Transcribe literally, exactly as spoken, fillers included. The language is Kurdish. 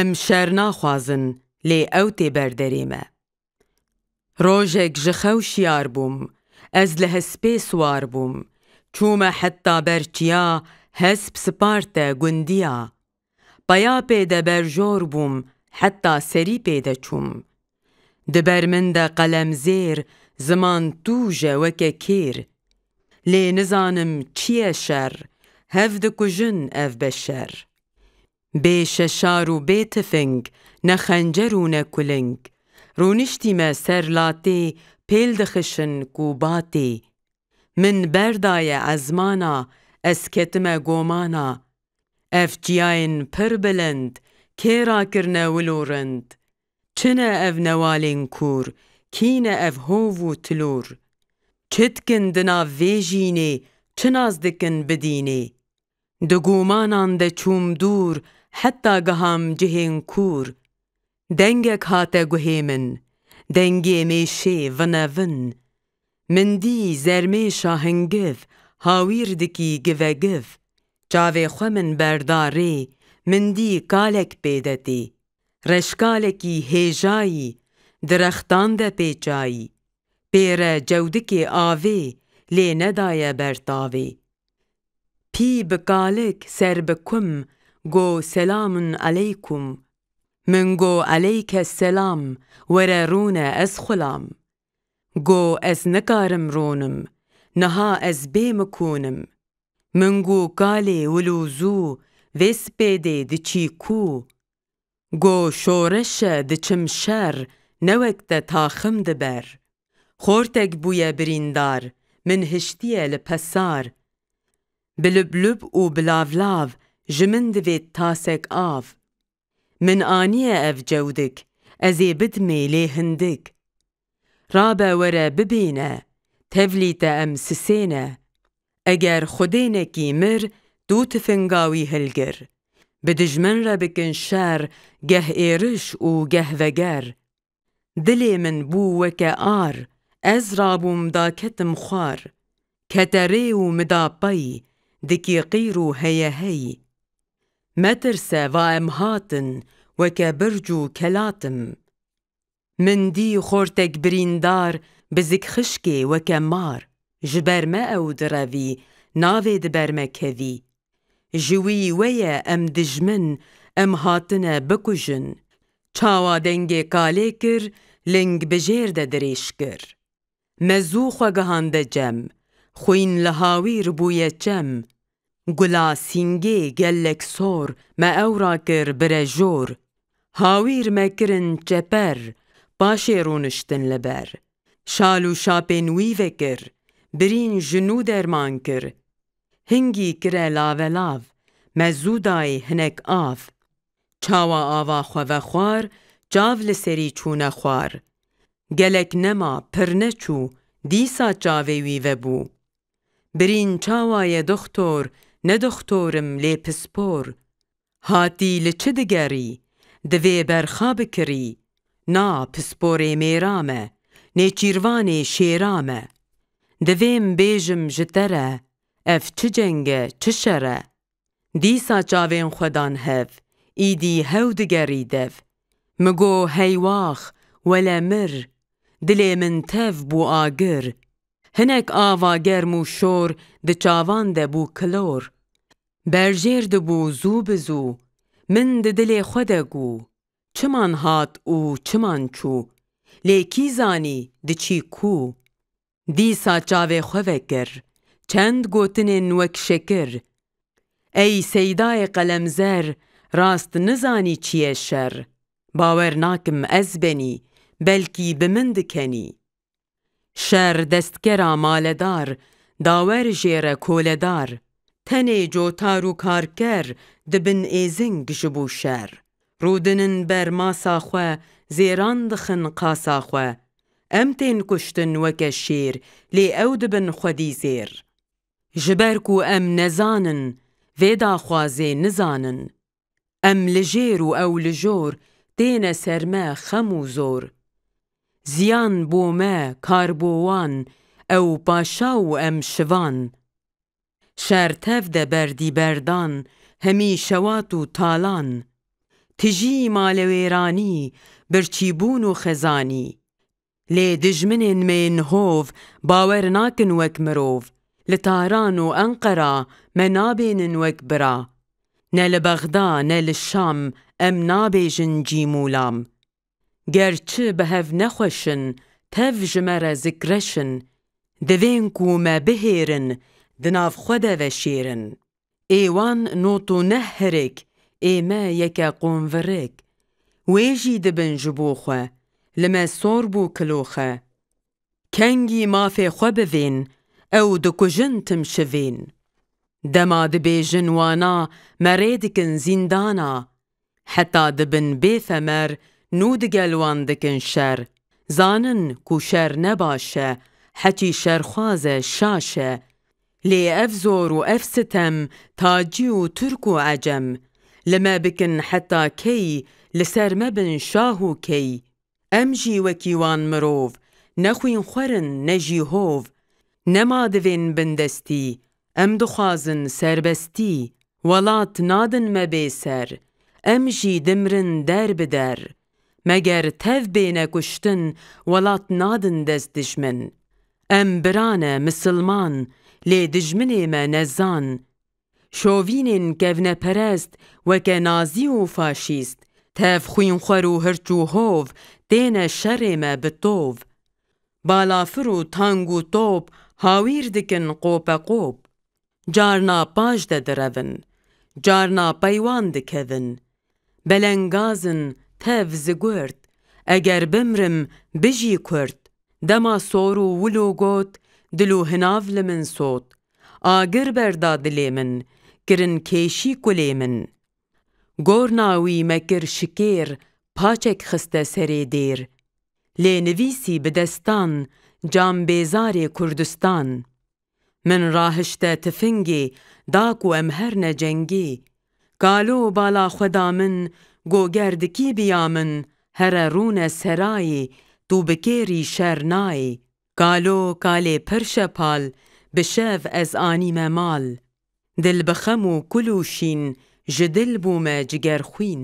Em şer naxwazin, lê ew tê ber derê me. Rojek ji xew şiyar bûm, ez li hespê siwar bûm. Çûme heta ber çiya, hesp siparte gundiya. Peya pê de berjor bûm, heta serî pê de çûm. Di ber min de qelem zêr, ziman tûj e weke kêr. Lê nizanim çi ye şer, hev dikujin ev beşer. Bê şeşar û bê tifing, ne xencer û ne kuling. Rûniştîme ser latê, pêl dixişin ku batê. Min berdaye ezmana, ez ketime gomana. Ev çiyayên pir bilind, kê rakirine wil û rind? Çi ne ev newalên kûr, kî ne ev hov û tilûr? Çi dikin di nav vê jînê, çi nas dikin bi dînê? Di gumanan de çûm dûr, heta giham cihên kûr. Dengek hate guhê min, dengê mêşê vinevin. Min dî zermêşa hingiv, hawîr dikî givegiv. Çavê xwe min berda rê, min dî kalek pê de tê. Reşkalekî hêjayî, dirextan de pêçayî. Pê re cewdikê avê, lê nedaye ber tavê. Pî bi kalik ser bi kum, go selamun eleykum. Min go eleyke selam, were rûne ez xulam. Go ez nikarim rûnim, niha ez bê mikûnim. Min go kalê wil û zû, vê spêdê diçî kû? Go şoreş e diçim şer, ne wek te taxim diber. Xortek bûye birîndar, min hiştiye li pesar. Bi lib lib û bi lav lav, ji min divêt tasek av. Min aniye ev cewdik, ez ê bidimê lê hindik. Rabe were bibîne, tevlî te em sisêne. Eger Xwedê nekî mir, du tifinga wî hilgir. Bi dijmin re bikin şer, geh êriş û geh veger. Dilê min bû weke ar, ez rabûm daketim xwar. Kete rê û mi da pey, dikî qîr û heye hey. Metirse va em hatin, weke birc û kelatim. Min dî xortek birîndar, bi zik xişkê weke mar. Ji ber me ew direvî, navê di ber me kevî. Ji wî we ye em dijmin, em hatine bikujin. Çawa dengê kalê kir, ling bi jêr de dirêj kir. Me zû xwe gihande cem, xwîn li hawîr bûye çem. Gula sîngê gelek sor, me ew rakir birejor. Hawîr me kirin çeper, paşê rûniştin li ber. Şal û şapên wî vekir, birîn ji nû derman kir. Hingî kire lavelav, me zû dayê hinek av. Çawa ava xwe vexwar, çav li serî çûne xwar. Gelek nema, pir neçû, dîsa çavê wî vebû. Birîn çawa ye doxtor, ne doxtor im lê pispor. Hatî li çi digerî, divê berxa bikirî. Na pisporê mêra me, nêçîrvanê şêra me. Divêm bêjim ji te re, ev çi ceng e, çi şer e? Dîsa çavên xwe dan hev, îdî hew digerî dev. Mi go hey wax, wele mir, dilê min tev bû agir. Hinek ava germ û şor di çavan de bû kilor. Berjêr dibû zû bi zû, min di dilê xwe de gû. Çiman hat û çiman çû, lê kî zanî diçî kû? Dîsa çavê xwe vekir, çend gotinên wek şekir. Ey seydayê qelemzer, rast nizanî çi ye şer. Bawer nakim ez benî, belkî bi min dikenî. Şer destkera maledar, dawer jê re koledar. Tenê cotar û karker dibin êzing ji bo şer. Rûdinin ber masa xwe, zêran dixin qasa xwe. Em tên kuştin weke şêr, lê ew dibin xwedî zêr. Ji ber ku em nezanin, vê daxwazê nizanin. Em li jêr û ew li jor, têne ser me xem û zor. Ziyan bo me, kar bo wan, ew paşa û em şivan. Şer tev de berdî berdan, hemî şewat û talan. Tijî malewêranî, birçîbûn û xezanî. Lê dijminên me yên hov bawer nakin wek mirov. Li Tahran û Enqera me nabênin wek bira. Ne li Bexda ne li Şam em nabêjin cî mûlam. Ger çi bi hev nexweşin, tev ji me re zikreşin. Divên ku me bihêrin, di nav xwe de veşêrin. Ê wan not û neh hirik, ê me yeke qonvirik. Wê jî dibin ji bo xwe, li me sor bû kiloxe. Kengî mafê xwe bivên, ew dikujin tim şivên. Dema dibêjin wana, me rê dikin zîndana. Heta dibin bê femer, nû digel wan dikin şer. Zanin ku şer ne baş e, heçî şerxwaz e, şaş e. Lê ev zor û ev sitem, tacî û tirk û ecem. Li me bikin heta key, li ser me bin şah û key. Em jî wekî wan mirov, ne xwînxwer in, ne jî hov. Nema divên bindestî, em dixwazin serbestî. Welat nadin me bê ser, em jî dimrin der bi der. Meger tev bêne kuştin, welat nadin dest dijmin. Em bira ne misilman, lê dijminê me nezan. Şovînên kevneperest weke nazî û faşîst, tev xwînxwer û hirç û hov têne şerê me bi tov. Balafir û tang û top hawîr dikin qopeqop. Carna paş de direvin, carna peywan dikevin. Belengaz in, tev zigurt, eger bimrim, bijî Kurd. Dema sor û wilo got, dil û hinav li min sot. Agir berda dilê min, kirin kêşî kulê min. Gorna wî me kir şikêr, paçek xiste serê dêr. Lê nivîsî bi destan, cambêzarê Kurdistan. Min rahişte tifingê, da ku em herne cengê. Kalo bala xwe da min, go ger dikî biya min, here rûne serayê, tu bi kêrî şer nayê. Kalo kalê pir şepal, bi şev ez anîme mal. Dil bi xem û kul û şîn, ji dil bûme cigerxwîn.